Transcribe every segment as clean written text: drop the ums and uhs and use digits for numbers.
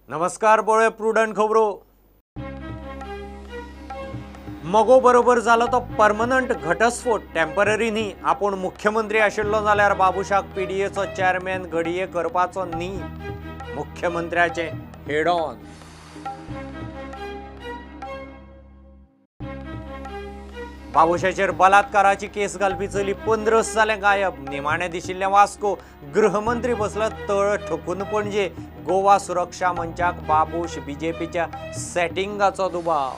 नमस्कार पळय प्रुडंट खबरो. मगो बरोबर जालो तो परमनंट घटस्फोट, टेम्पररी न्ही. आपूण मुख्यमंत्री आशिल्लो जाल्यार बाबुशाक पीडीएचो चेअरमॅन घडये करपाचो न्ही, मुख्यमंत्र्याचें हेड ऑन. बाबुशाचेर बलात्काराची केस घालपी चली 15 जालें गायब. निमाणें दिशिल्लें वास्को, गृहमंत्री बसलो तळ ठोकून पणजे. गोवा सुरक्षा मंचाक बाबूश बीजेपीच्या सेटिंगाचो दुबाव.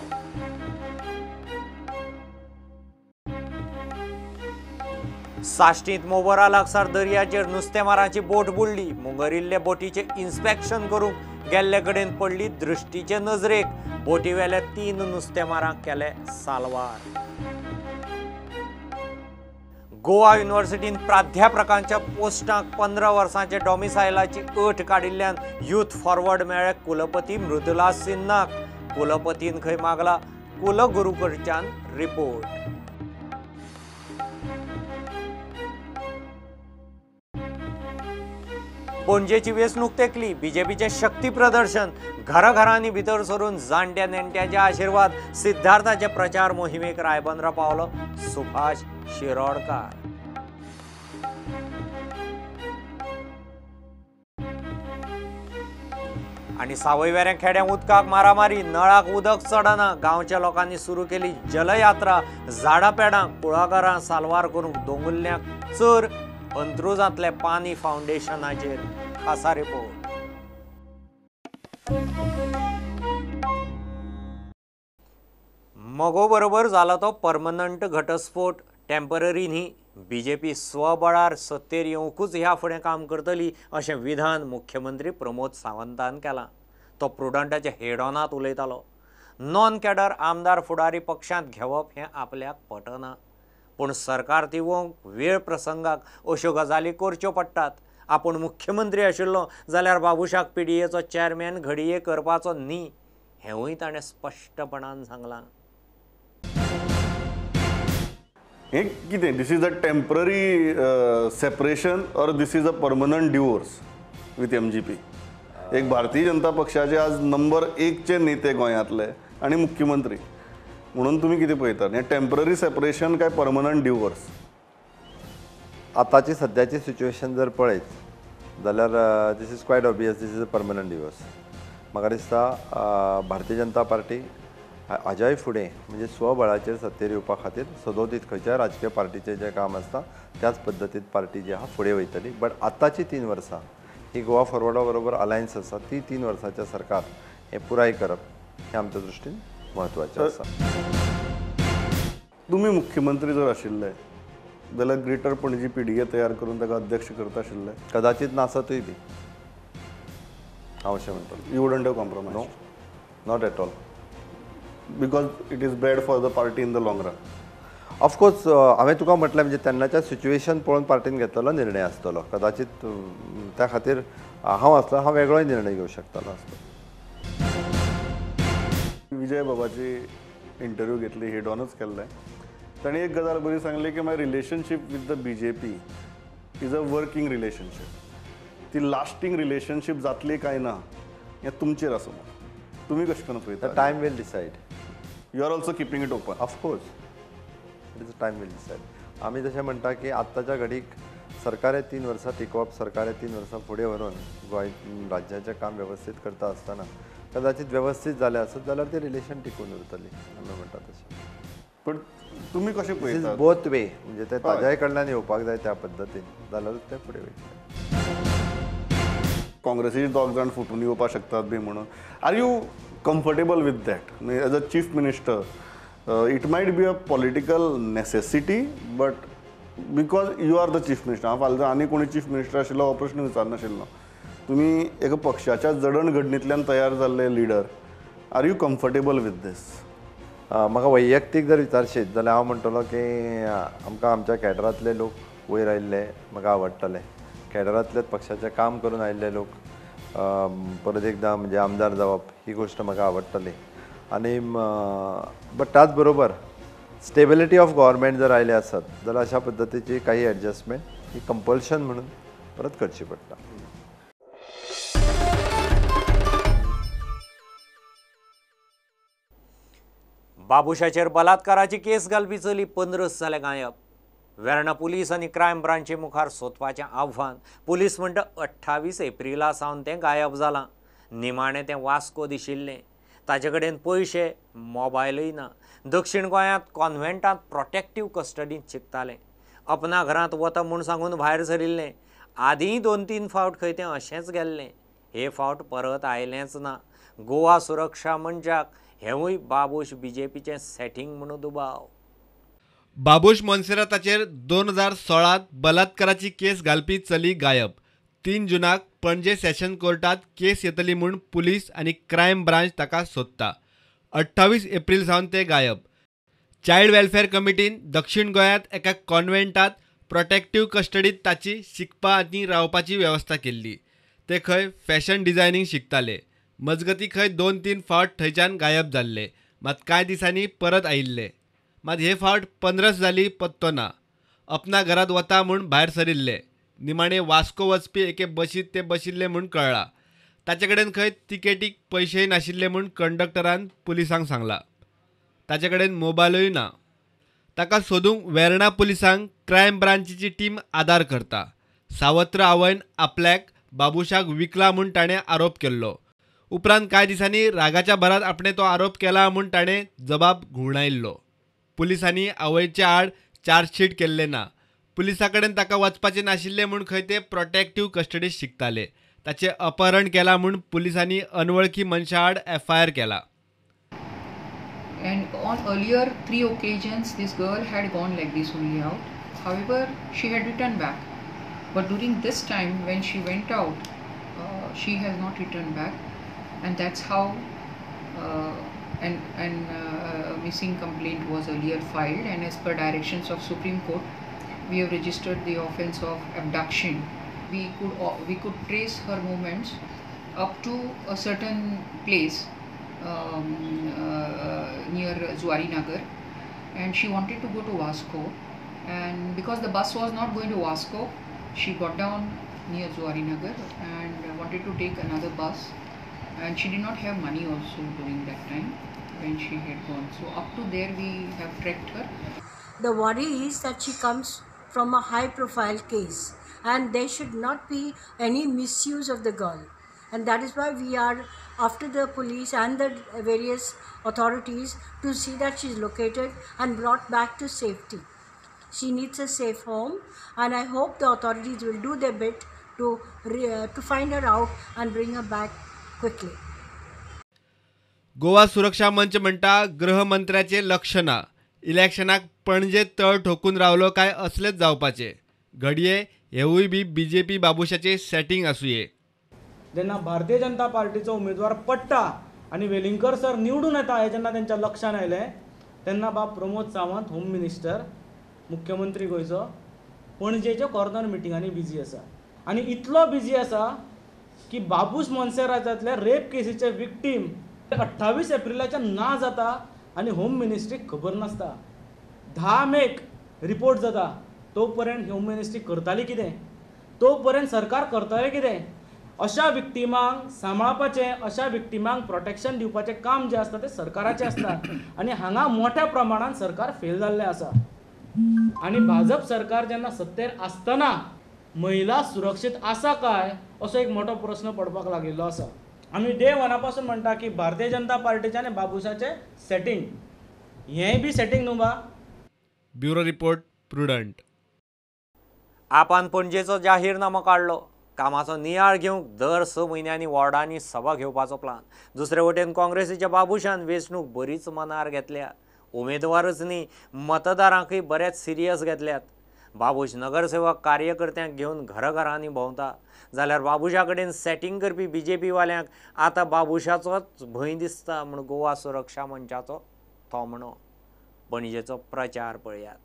साश्टींत मोबरा लागसार दर्याचेर नुस्तेमारांची बोट बुडली. मुंगरिल्ले बोटीचें इन्स्पेक्शन करूंक गेल्ले कडेन पडली दृश्टीचे नजरेक. बोटीवेले 3 नुस्तेमारांक केले साल्वार. गोवा युनिव्हर्सिटीन प्राध्यापकांच्या पोस्टांक 15 वर्सांचे डॉमिसायलाची अट काडिल्ल्यान यूथ फॉरवर्ड मेळ्ळे कुलपती मृदुला सिन्हाक. कुलपतीन खंय मागला कुलगुरू कडच्यान रिपोर्ट. पणजेची वेंचणूक तेंकली, बीजेपीचें शक्ती प्रदर्शन. घराघरांनी भितर सरून जाणट्या नेणट्यांचे आशिर्वाद. सिद्धार्थाचे प्रचार मोहिमेक रायबंदरा पावलो सुभाष शिरोडकार. आनी सावयवेऱ्या खेड्यां उदकाक मारामारी, नळाक उदक चडना. गांवच्या लोकांनी सुरू केली जलयात्रा. झाडां पेडां कुळागरां साल्वार करूंक दोंगुल्ल्यांक चर. अंत्रुजांतले पानी फाउंडेशनाचेर खासा रिपोर्ट. मगो बरोबर जाला तो परमनंट घटस्फोट, टेम्पररी न्ही. बीजेपी स्वबळार सत्तेर येवंकूच ह्या फुडें काम करतली अशें विधान मुख्यमंत्री प्रमोद सावंतान केलां. तो प्रुडंटाच्या हेडॉनांत उलयतालो. नॉन कॅडर आमदार फुडारी पक्षांत घेवप हें आपल्याक पटना, पूण सरकार तिगोवंक वेळ प्रसंगाक अश्यो गजाली करच्यो पडटात. आपूण मुख्यमंत्री आशिल्लो जाल्यार बाबुशाक पीडीएचो चेअरमॅन घडये करपाचो न्ही, हेंवूय ताणें स्पश्टपणान सांगलां. हें कितें, this is a temporary separation or this is a permanent divorce with MGP? एक भारतीय जनता पक्षाचे आज नंबर 1चे नेते गोंयांतले आनी मुख्यमंत्री म्हणून तुमी कितें पळयतात, हें टेम्पररी सेपरेशन काय परमनंट डिवोर्स? आतांची सद्याची सिच्युएशन जर पळयत जाल्यार this is quite obvious, this is a permanent divorce. म्हाका दिसता भारतीय जनता पार्टी हाज्याय फुडें म्हणजे स्वबळाचेर सत्तेर येवपा खातीर सदोदीत खंयच्याय राजकीय पार्टीचें जें काम आसता त्याच पद्दतीन पार्टी जी आहा फुडें वयतली. बट आतांची 3 वर्सां ही गोवा फॉरवर्डा बरोबर अलायन्स आसा, ती 3 वर्सांचें सरकार हें पुराय करप हें आमच्या दृश्टीन म्हत्वाचें आसा. तुमी मुख्यमंत्री जर आशिल्ले जाल्यार ग्रेटर पणजी पीडीए तयार करून ताका अध्यक्ष करता आशिल्ले? कदाचित नासतूय बी, हांव अशें म्हणटलो. You wouldn't have compromise? No, not at all. Because it is bad for the party in the long run. Of course हांवें तुका म्हटलें म्हणजे तेन्नाच्या सिच्युएशन पळोवन पार्टीन घेतलेलो निर्णय आसतलो. कदाचित त्या खातीर हांव आसलो हांव वेगळोय निर्णय घेवंक शकतालो आसतो. विजय बाबाची इंटरव्यू घेतली, हेडॉनच केल्लें. ताणें एक गजाल बरी सांगली की my relationship with the BJP is a working relationship. ती लास्टींग रिलेशनशीप जातली काय ना हें तुमचेर आसा. तुमी कशें करून पळयता? Time will decide. You are also keeping it open? Of course, it is time will decide. आमी जशें म्हणटा की आत्ताच्या घडीक सरकार हे 3 वर्सां टिकोवप, सरकार हे 3 वर्सां फुडें व्हरून गोंय राज्याचें काम वेवस्थीत करता आसतना कदाचित वेवस्थीत जालें आसत जाल्यार तें रिलेशन टिकून उरतली, आमी म्हणटा तशें. पण तुमी कशें पळयता? बोथ वे, म्हणजे ते ताज्याय कडल्यान येवपाक जाय त्या पद्दतीन जाल्यारूच तें फुडें वयतलें. काँग्रेसीचे 2 जाण फुटून येवपाक शकतात बी म्हणून, are you comfortable with that? As a chief minister it might be a political necessity, but because you are the chief minister. हांव फाल्यां आनी कोणी चीफ मिनिस्टर आशिल्लो हो प्रश्न विचारनाशिल्लो. तुमी एका पक्षाच्या जडणघडणींतल्यान तयार जाल्ले leader, are you comfortable with this? म्हाका वैयक्तीक जर विचारशीत जाल्यार हांव म्हणटलो की आमकां आमच्या कॅडरांतले लोक वयर आयिल्ले म्हाका आवडटले. कॅडरांतलेच पक्षाचें काम करून आयिल्ले लोक परत एकदां म्हणजे आमदार जावप ही गोश्ट म्हाका आवडटली. आनी बट त्याच बरोबर स्टेबिलिटी ऑफ गव्हर्मेंट जर आयलें आसत जाल्यार अशा पद्दतीची काही एडजस्टमेंट ही कंपल्शन म्हणून परत करची पडटा. बाबुशाचेर बलात्काराची केस घालपी चली 15 जाले गायब. वेर्णा पुलीस आनी क्रायम ब्रांची मुखार सोदपाचें आव्हान. पुलीस म्हणटा 28 एप्रिला सावन तें गायब जालां. निमाणें तें वास्को दिशिल्लें. ताचे कडेन पयशे, मोबायलूय ना. दक्षिण गोंयांत कॉन्व्हेंटांत प्रोटेक्टीव कस्टडींत शिकतालें. अपना घरांत वता म्हूण सांगून भायर सरिल्लें. आदींय 2-3 फावट खंय तें अशेंच गेल्लें. हे फावट परत आयलेंच ना. गोवा सुरक्षा मंचाक हेवूय बाबूश बीजेपीचें सेटिंग म्हणून दुबाव. बाबूश मोन्सेराताचेर 2016 बलात्काराची केस घालपी चली गायब. 3 जुनाक पणजे सेशन कोर्टात केस येतली म्हूण पुलीस आनी क्रायम ब्रांच ताका सोदता. 28 एप्रिल सावन ते गायब. चायल्ड वेलफेअर कमिटीन दक्षिण गोंयांत एका कॉन्व्हेंटात प्रोटेक्टीव कस्टडीत ताची शिकपा आनी रावपाची वेवस्था केल्ली. ते खंय फॅशन डिझायनिंग शिकताले. मजगती खंय 2-3 फावट थंयच्यान गायब जाल्ले. मात कांय दिसांनी परत आयिल्ले. मात हे फावट 15 जाली पत्तो ना. अपना घरात वता म्हूण भायर सरिल्ले. निमाणे वास्को वचपी एके बशीत ते बशिल्ले म्हूण कळ्ळा. ताचे कडेन खंय तिकेटीक पयशेय नाशिल्ले म्हूण कंडक्टरान पुलिसांक सांगला. ताचे कडेन मोबायलूय ना. ताका सोदूंक वेर्णा पुलिसांक क्रायम ब्रांचीची टीम आदार करता. सावत्र आवयन आपल्याक बाबूशाक विकला म्हूण ताणें आरोप केल्लो. उपरांत कांय दिसांनी रागाच्या भरात आपणें तो आरोप केला म्हूण ताणें जबाब घुंवडायिल्लो. पुलिसांनी आवयचे आड चार्जशीट केल्लें ना. पुलिसां कडेन ताका वचपाचें नाशिल्लें म्हूण खंय ते प्रोटेक्टीव कस्टडीत शिकताले. ताचें अपहरण केलां म्हूण पुलिसांनी अनवळखी मनशा आड एफआयआर केला. And on earlier 3 occasions this girl had gone like this only out. However, she had returned back. But during this time when she went out, she has not returned back, and that's how missing complaint was earlier filed, and as per directions of Supreme Court, we have registered the offence of abduction. We could trace her movements up to a certain place near Zuari Nagar, and she wanted to go to Vasco, and because the bus was not going to Vasco, she got down near Zuari Nagar and wanted to take another bus, and she did not have money also during that time when she had gone. So up to there we have tracked her. The worry is that she comes from a high profile case and there should not be any misuse of the girl, and that is why we are after the police and the various authorities to see that she is located and brought back to safety. She needs a safe home, and I hope the authorities will do their bit to find her out and bring her back quickly. Goa Suraksha Manch म्हणटा गृहमंत्र्याचे लक्ष ना. इलेक्शनाक पणजे तळ ठोकून रावलो काय असलेच जावपाचे. घडये हेवूय बी बीजेपी बाबूशाचे सेटिंग आसुये. जेन्ना भारतीय जनता पार्टीचो उमेदवार पडटा आनी वेलिंगकर सर निवडून येता हें जेन्ना तेंच्या लक्षान आयलें तेन्ना बाब प्रमोद सावंत होम मिनिस्टर मुख्यमंत्री गोंयचो पणजेच्या कॉर्नर मिटिंगांनी बिजी आसा, आनी इतलो बिजी आसा की बाबूश मोन्सेरातांतल्या रेप केसीचे विक्टीम 28 एप्रिलाच्या ना जाता आनी होम मिनिस्ट्रीक खबर नासता. 10 मेक रिपोर्ट जाता, तो पर्यंत होम मिनिस्ट्री करताली कितें, तो पर्यंत सरकार करतालें कितें? अशा विक्टिमांक सांबाळपाचें, अशा विक्टिमांक प्रोटेक्शन दिवपाचें काम जें आसता तें सरकाराचें आसता, आनी हांगा मोठ्या प्रमाणान सरकार फेल जाल्लें आसा. आनी भाजप सरकार जेन्ना सत्तेर आसतना महिला सुरक्षीत आसा काय असो एक मोठो प्रस्न पडपाक लागिल्लो आसा. आमी डे वना पासून म्हणटा की भारतीय जनता पार्टीचें आनी बाबूशाचें सेटिंग, हेंय बी सेटिंग न्हू बा. Bureau report, Prudent. आपान पणजेचो जाहीरनामो काडलो. कामाचो नियाळ घेवंक दर 6 म्हयन्यांनी वॉर्डांनी सभा घेवपाचो प्लान. दुसरे वटेन काँग्रेसीच्या बाबूशान वेंचणूक बरीच मनार घेतल्या. उमेदवारच न्ही, मतदारांकय बरेच सिरियस घेतल्यात. बाबूश नगरसेवक कार्यकर्त्यांक घेवन घराघरांनी भोंवता, जाल्यार बाबूशा कडेन सेटिंग करपी बीजेपी वाल्यांक आतां बाबूशाचोच भंय दिसता म्हूण गोवा सुरक्षा मंचाचो थोमणो. पणजेचो प्रचार पळयात.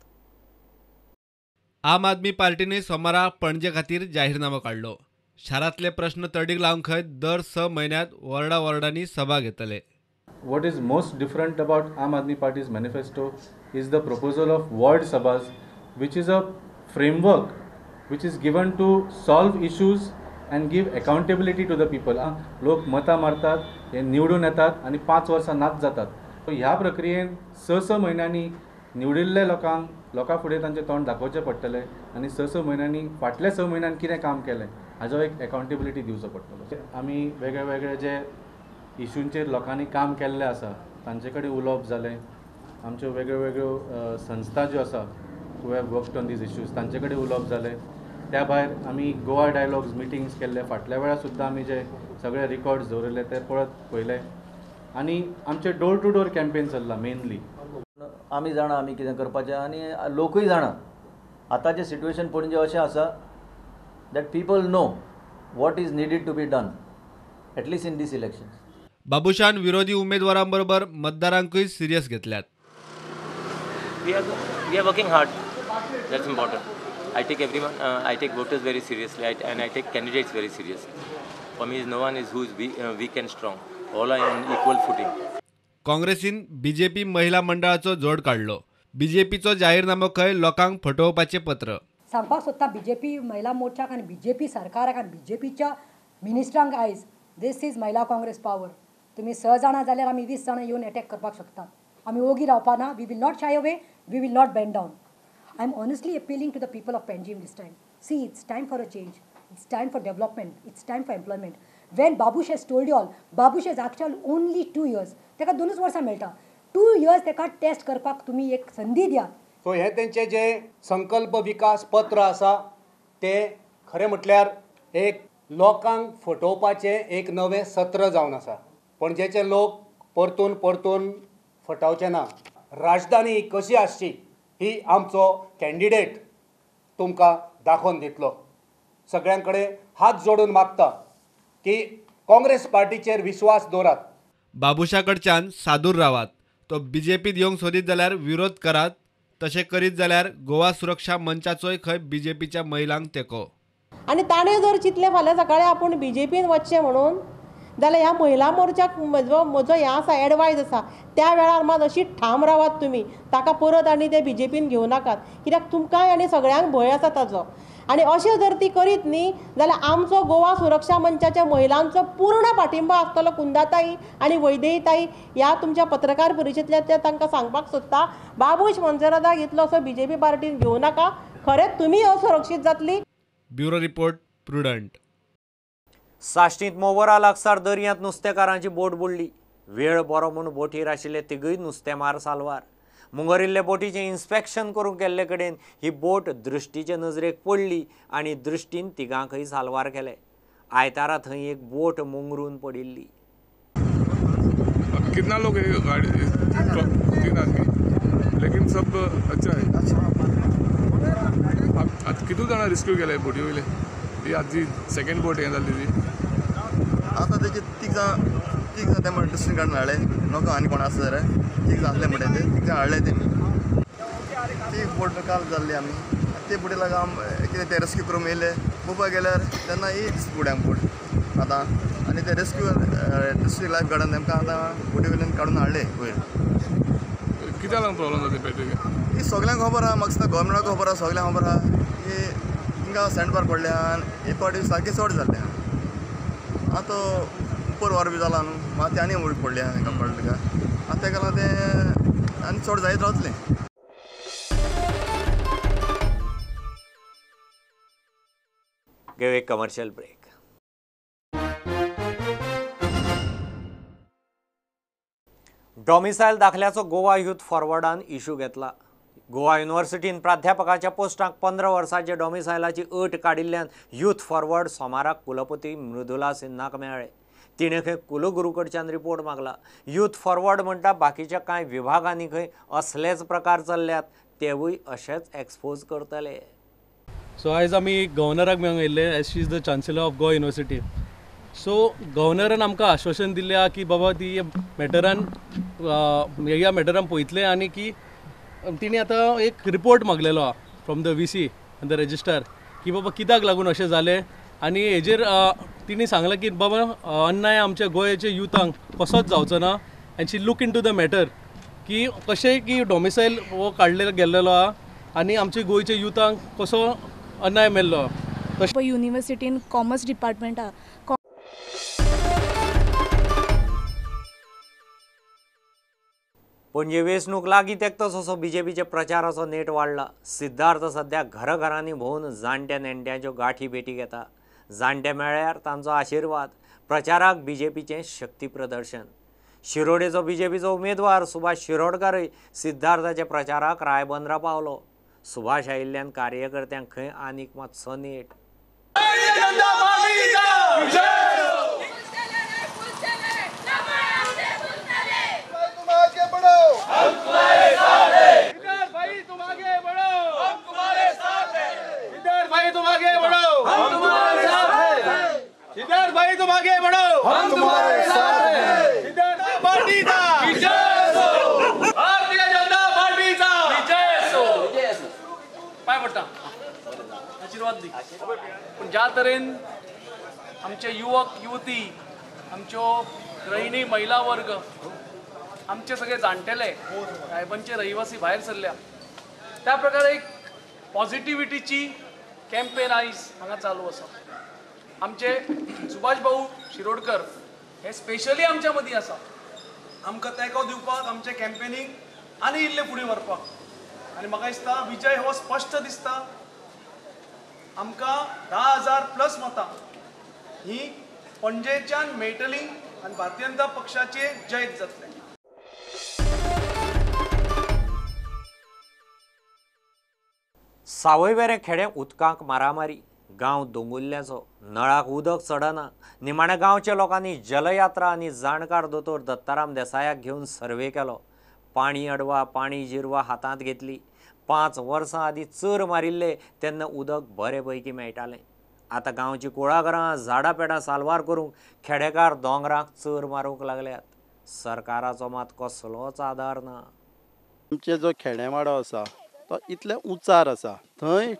आम आदमी पार्टीने सोमारा पणजे खातीर जाहीरनामो काडलो. शारांतले प्रश्न तडीक लावंक खंय दर 6 म्हयन्यांत वॉर्डा वॉर्डांनी सभा घेतले. What is most different about Aam Aadmi Party's manifesto is the proposal of ward sabhas, which is a framework which is given to solve issues and give accountability to the people. लोक मतां मारतात, हे निवडून येतात आनी 5 वर्सां नाच जातात. ह्या प्रक्रियेन 6-6 म्हयन्यांनी निवडिल्ल्या लोकांक लोकां फुडें तांचें तोंड दाखोवचें पडटलें आनी 6-6 म्हयन्यांनी फाटल्या 6 म्हयन्यान कितें काम केलें हाजो एक एकाउंटेबिलिटी दिवचो पडटलो. आमी वेगळे वेगळे जे इशूंचेर लोकांनी काम केल्लें आसा तांचे कडेन उलोवप जालें, आमच्यो वेगळ्यो वेगळ्यो संस्था ज्यो आसा who have worked on these issues तांचे कडेन उलोवप जालें. त्या भायर आमी गोवा डायलॉग्स मिटिंग्स केल्ले, फाटल्या वेळार सुद्दां आमी जे सगळे रिकॉर्ड्स दवरिल्ले ते परत पळयले आनी आमचे डोर टू डोर कॅम्पेन चल्ला मेनली. आमी जाणा आमी कितें करपाचें आनी लोकूय जाणा. आतांचें सिट्युएशन पणजे अशें आसा that people know what is needed to be done at least in this elections. Babushan विरोधी उमेदवारांबरोबर मतदारांकूय सिरियस घेतल्यात. We are working hard. That's important. I take everyone. I take voters very seriously, and I take candidates very seriously. For me, no one is who is weak and strong. All are on equal footing. काँग्रेसीन BJP महिला मंडळाचो जोड काडलो. बीजेपीचो जाहीरनामो खंय लोकांक फटोवपाचें पत्र. सांगपाक सोदता बीजेपी महिला मोर्चाक आनी बीजेपी सरकाराक आनी बीजेपीच्या मिनिस्टरांक आयज this is महिला काँग्रेस पावर. तुमी 6 जाणां जाल्यार आमी 20 जाणां येवन एटॅक करपाक शकतात. आमी ओगी रावपा ना. We will not shy away, we will not bend down. I am honestly appealing to the people of Panjim this time. See, it's time for a change, it's time for development, it's time for employment. When Babush has told you all, Babush has actual only 2 years, ताका 2 वर्सां मेळटा. 2 years ताका taste करपाक तुमी एक संदी दियात. So हे तेंचे जे संकल्प विकास पत्र आसा ते खरें म्हटल्यार एक लोकांक फटोवपाचें एक नवें सत्र जावन आसा. पणजेचे लोक परतून परतून फटावचे ना. राजधानी कशी आसची ही आमचो कॅन्डिडेट तुमकां दाखोवन दितलो. सगळ्यां कडेन हात जोडून मागता की काँग्रेस पार्टीचेर विश्वास दवरात. बाबुशा कडच्यान सादूर रावात. तो बीजेपीत येवंक सोदीत जाल्यार विरोध करात, तशें करीत जाल्यार गोवा सुरक्षा मंचाचोय खंय बीजेपीच्या महिलांक तेंको. आनी ताणें जर चिंतलें फाल्यां सकाळीं आपूण बीजेपीन वचचें म्हणून जाल्यार ह्या महिला मोर्चाक म्हजो म्हजो हें आसा एडवायज आसा त्या वेळार मात अशी ठाम रावात तुमी, ताका परत आनी ते बीजेपीन घेवं नाकात, कित्याक तुमकांय आनी सगळ्यांक भंय आसा ताजो. आनी अशें जर ती करीत न्ही जाल्यार आमचो गोवा सुरक्षा मंचाच्या महिलांचो पूर्ण पाठिंबो आसतलो. कुंदाताई आनी वैदेहीताई ह्या तुमच्या पत्रकार परिशदेंतल्या त्या तांकां सांगपाक सोदता, बाबूश मोन्सेराताक इतलो असो बीजेपी पार्टीन घेवं नाका, खरेंच तुमी असुरक्षीत जातली. Bureau report, Prudent. साश्टींत मोवरा लागसार दर्यांत नुस्तेकारांची बोट बुडली. वेळ बरो म्हूण बोटीर आशिल्ले तिगूय नुस्तेमार साल्वार. मुंगरिल्ले बोटीचें इन्स्पेक्शन करूंक गेल्ले कडेन ही बोट दृश्टीचे नजरेक पडली आनी दृश्टीन तिगांकय साल्वार केले. आयतारा थंय एक बोट मुंगरून पडिल्ली. कितना लोग है गाड़ी? 3 आदमी, लेकिन सब अच्छा है. कितू जाणां रेस्क्यू केले बोटी वयले? ही आजी सेकंड बोट हें जाली ती आतां तेजी तीग जाण ते म्हणटा दुसरी काडून हाडले नको आनी कोण आसा जाल्यार 3 जाण आसले म्हणटा ते 3 जाण हाडले तेमी. ती बोट काल जाल्ली आमी ते बोटी लागून आम कितें ते रेस्क्यू करूंक येयले पळोवपाक गेल्यार तेन्ना ही दिसता बोट आमकां बोट आतां आनी ते रेस्क्यू दुसरी लायफ गार्डान तेमकां आतां बोटी वयल्यान काडून हाडले वयर. कित्याक लागून प्रॉब्लम जाता पेट्रोल? ही सगळ्यांक खबर आहा, म्हाका दिसता गव्हर्मेंटाक खबर आहा, सगळ्यांक खबर आहा की हिंगा सँड बार पडले आहा आनी एक फावटी सारकें चड जाल्लें आहा. आतां उपर वारो बी जाला न्हू, मागीर ते आनी उडी पडली आहा तांकां पडले काय आतां तेका लागून तें आनी चड जायत रावतलें. घेवया एक कमर्शियल ब्रेक. डॉमिसायल दाखल्याचो गोवा यूथ फॉरवर्डान इशू घेतला. गोवा युनिव्हर्सिटीन प्राध्यापकाच्या पोस्टांक 15 वर्सांचे डॉमिसायलाची अट काडिल्ल्यान यूथ फॉरवर्ड सोमाराक कुलपती मृदुला सिन्हाक मेळ्ळे. तिणें खंय कुलगुरू कडच्यान रिपोर्ट मागला. यूथ फॉरवर्ड म्हणटा बाकीच्या कांय विभागांनी खंय असलेच प्रकार चल्ल्यात, तेवूय अशेच एक्सपोज करतले. सो आयज आमी गव्हर्नराक मेळूंक येयल्ले as she is the chancellor of Goa university. So गव्हर्नरान आमकां आश्वासन दिल्लें आहा की बाबा ती मॅटरान ह्या मॅटरान पळयतले आनी की तिणें आतां एक रिपोर्ट मागलेलो आहा from the V C आनी the registrar की बाबा कित्याक लागून अशें जालें आनी हेजेर तिणें सांगलां की बाबा अन्याय आमच्या गोंयच्या युथांक कसोच जावचो ना and she look into the matter की कशें की डॉमिसायल हो काडलेलो गेल्लेलो आहा आनी आमच्या गोंयच्या युथांक कसो अन्याय मेल्लो आहा. युनिवर्सिटीन कॉमर्स डिपार्टमेंट आहा. पणजे वेंचणूक लागीं तेंकता तसो बीजेपीच्या प्रचाराचो नेट वाडला. सिद्धार्थ सध्या घराघरांनी भोंवून जाणट्या नेणट्यांच्यो गांठी भेटी घेता. जाणटे मेळ्ळ्यार तांचो आशिर्वाद. प्रचाराक बीजेपीचें शक्ती प्रदर्शन. शिरोडेचो बीजेपीचो उमेदवार सुभाष शिरोडकारय सिद्धार्थाच्या प्रचाराक रायबंदरा पावलो. सुभाष आयिल्ल्यान कार्यकर्त्यांक खंय आनीक मातसो नेट. आशीर्वाद दी. पूण ज्या तरेन आमचे युवक युवती, आमच्यो गृहिणी, महिला वर्ग, आमचे सगळे जाणटेले रायबंदचे रहिवासी भायर सरल्या, त्या प्रकारे एक पॉझिटिव्हिटीची कॅम्पेन आयज हांगा चालू आसा. आमचे सुभाष भाऊ शिरोडकर हे स्पेशली आमच्या मदीं आसा, आमकां तेंको दिवपाक, आमचें कॅम्पेनींग आनी इल्लें फुडें व्हरपाक. आनी म्हाका दिसता विजय हो स्पश्ट दिसता. आमकां 10,000 प्लस मतां ही पणजेच्यान मेळटली आनी भारतीय जनता पक्षाचे जैत जातलें. सावयवेरें खेडें उदकांक मारामारी. गांव दोंगुल्ल्याचो, नळाक उदक चडना. निमाण्या गांवच्या लोकांनी जलयात्रा आनी जाणकार दोतोर दत्ताराम देसायाक घेवन सर्वे केलो. पाणी अडवा पाणी जिरवा हातांत घेतली. 5 वर्सां आदीं चर मारिल्ले तेन्ना उदक बरे पैकी मेळटालें. आतां गांवची कुळागरां, झाडां पेडां साल्वार करूंक खेडेकार दोंगराक चर मारूंक लागल्यात. सरकाराचो मात कसलोच आदार ना. आमचे जो खेडेवाडो आसा तो इतले उंचार आसा, थंय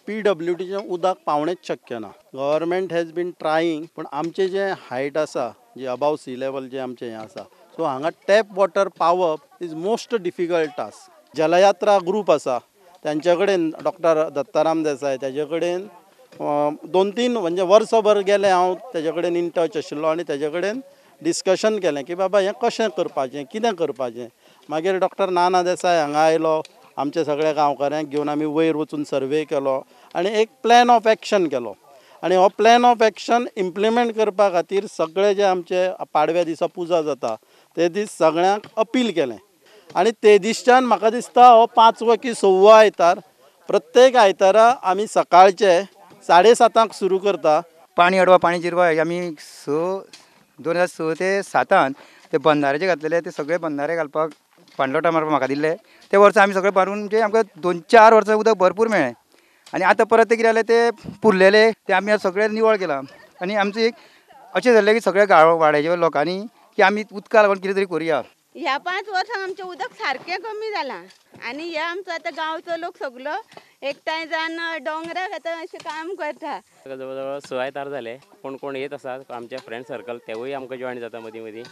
पीडब्ल्यूडीचें उदक पावणेच शक्य ना. गव्हर्मेंट हॅज बीन ट्रायींग, पूण आमचें जें हायट आसा, जे अबाव सी लेवल जें आमचें हें आसा, सो हांगा टॅप वॉटर पावप is most difficult task. Jalyatra group आसा त्यांचे कडेन डॉक्टर दत्ताराम देसाय ताजे कडेन 2-3 म्हणजे वर्सभर गेलें हांव तेजे कडेन इन टच आशिल्लो आनी तेजे कडेन डिस्कशन केलें की बाबा हें कशें करपाचें, कितें करपाचें. मागीर डॉक्टर नाना देसाय हांगा आयलो, आमचे सगळे गांवकाऱ्यांक घेवन आमी वयर वचून सर्वे केलो आनी एक प्लॅन ऑफ एक्शन केलो. आनी हो प्लॅन ऑफ एक्शन इम्प्लिमेंट करपा खातीर सगळे जे आमचे पाडव्या दिसा पुजा जाता ते दीस सगळ्यांक अपील केलें. आनी ते दिसच्यान म्हाका दिसता हो 5वो की 6वो आयतार, प्रत्येक आयतारा आमी सकाळचे 7:30 सुरू करता. पाणी अडवा पाणी जिरवा आमी 2006 ते 7 ते बंधारे जे घातलेले ते सगळे बंधारे घालपाक पाणलोटां मारपाक म्हाका दिल्ले. ते वर्सा आमी सगळे मारून म्हणजे आमकां 2-4 वर्सां उदक भरपूर मेळ्ळें. आनी आतां परत ते कितें जालें, ते पुरलेले ते आमी सगळे निवळ केलां. आनी आमचें एक अशें जाल्लें की सगळे गांव वाड्याच्या लोकांनी की आमी उदका लागून कितें तरी करुया. ह्या 5 वर्सांक आमचें उदक सारकें कमी जालां आनी ह्या आमचो आतां गांवचो लोक सगलो एकठांय जावन दोंगराक आतां अशें काम करता. जवळ जवळ 6 आयतार जाले, कोण कोण येत आसात आमचे फ्रेंड सर्कल तेवूय आमकां जॉयन जाता मदीं मदीं.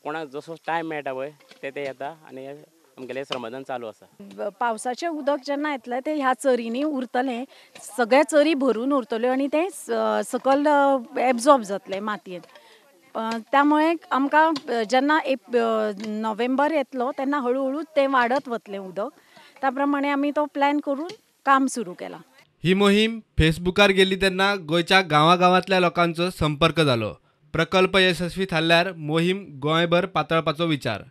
कोणाक जसो टायम मेळटा पळय ते येता आनी आमगेलें श्रमदान चालू आसा. पावसाचें उदक जेन्ना येतलें तें ह्या चरींनी उरतलें, सगळ्या चरी भरून उरतल्यो आनी तें सकयल एब्जॉर्ब जातलें मातयेंत. त्यामुळे आमकां जेन्ना नोव्हेंबर येतलो तेन्ना हळूहळू तें वाडत वतलें उदक. त्या प्रमाणे आमी तो प्लॅन करून काम सुरू केलां. ही मोहीम फेसबुकार गेली तेन्ना गोंयच्या गांवागांवांतल्या लोकांचो संपर्क जालो. प्रकल्प यशस्वी थारल्यार मोहीम गोंयभर पातळपाचो विचार.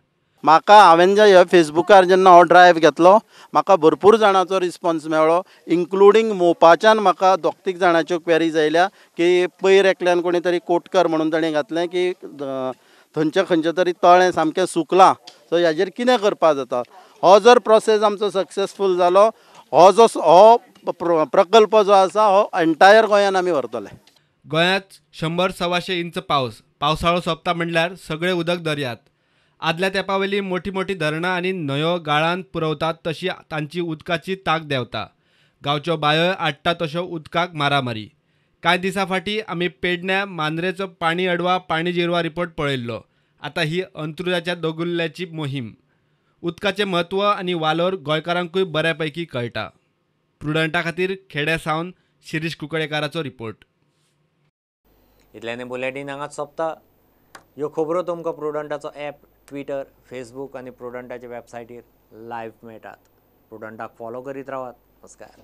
म्हाका हांवें जे ह्या फेसबुकार जेन्ना हो ड्रायव्ह घेतलो म्हाका भरपूर जाणांचो रिस्पोन्स मेळ्ळो, इन्क्लुडींग मोपाच्यान म्हाका 2-3 जाणांच्यो क्वेरीज आयल्या की पयर एकल्यान कोणी तरी कोटकर म्हणून ताणें घातलें की थंयचें खंयचें तरी तळें सामकें सुकलां, सो हाजेर कितें करपाक जाता. हो जर प्रोसेस आमचो सक्सेसफूल जालो, हो जो हो प्रकल्प जो आसा हो एंटायर गोंयान आमी व्हरतले. गोंयांत 100-125 इंच पावस, पावसाळो सोंपता म्हणल्यार सगळें उदक दर्यांत. आदल्या तेंपावेली मोठी मोठी धरणां आनी न्हंयो गाळान पुरवतात तशी तांची उदकाची तांक देंवता. गांवच्यो बांयोय आडटा तश्यो उदकाक मारामारी. कांय दिसां फाटीं आमी पेडण्या मांद्रेचो पाणी अडवा पाणी जिरवा रिपोर्ट पळयल्लो. आतां ही अंत्रुजाच्या दोंगुल्ल्याची मोहीम. उदकाचें म्हत्व आनी वालोर गोंयकारांकूय बऱ्यापैकी कळटा. प्रुडंटा खातीर खेड्या सावन शिरीष कुंकळेकाराचो रिपोर्ट. इतल्यान बुलेटीन हांगाच सोंपता. ह्यो खबरो तुमकां प्रुडंटाचो एप ट्विटर, फेसबूक आनी प्रुडंटाच्या वेबसायटीर लायव्ह मेळटात. प्रुडंटाक फॉलो करीत रावात. नमस्कार.